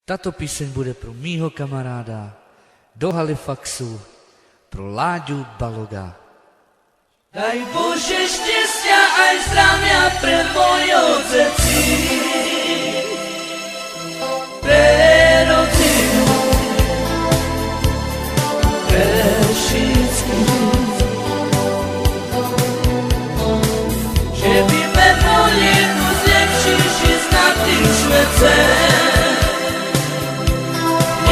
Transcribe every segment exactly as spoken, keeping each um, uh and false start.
Tato piseň bude pro mýho kamaráda do Halifaxu, pro Láďu Baloga. Daj Bože štěstě a zdravia pre mojo dzeci, pre rodzinu, pre šickych. Že by me mohli môcť lepšie žic na tim svece.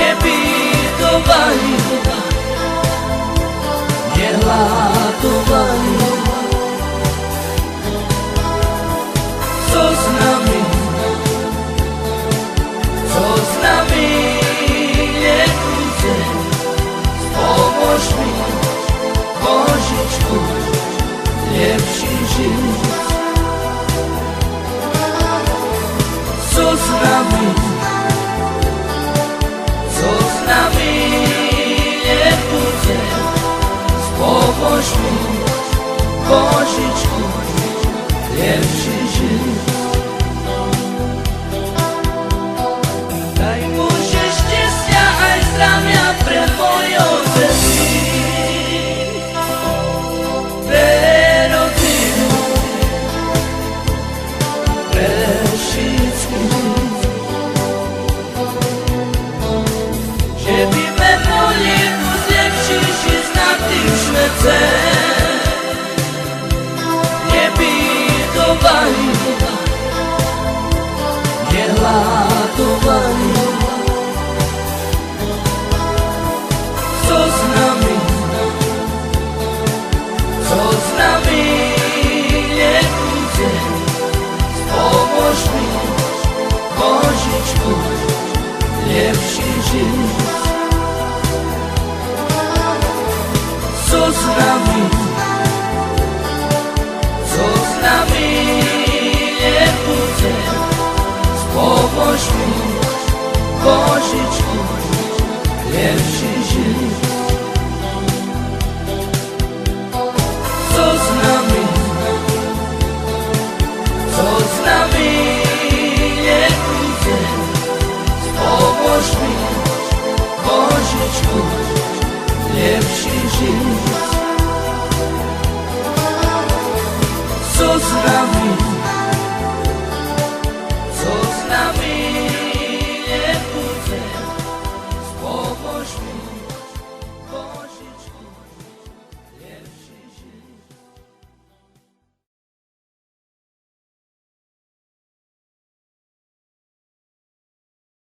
Nebiedovali, nehladovali. Co s nami, co s nami, nebude, spomôž mi, Božičku, lepšie žic. Co s nami, co s nami, nebude, spomôž mi, Božičku, lepšie žic. Daj Bože šťestia aj zdravia pre mojo dzeci, pre rodzinu, pre šickych. Že by me mohli môcť lepšie žic na tim svece. Nebiedovali, nehladovali. Co s nami, co s nami, nebude, spomôž mi, Božičku, lepšie žic. Co s nami, co s nami, nebude, spomôž mi, Božičku, lepšie žic.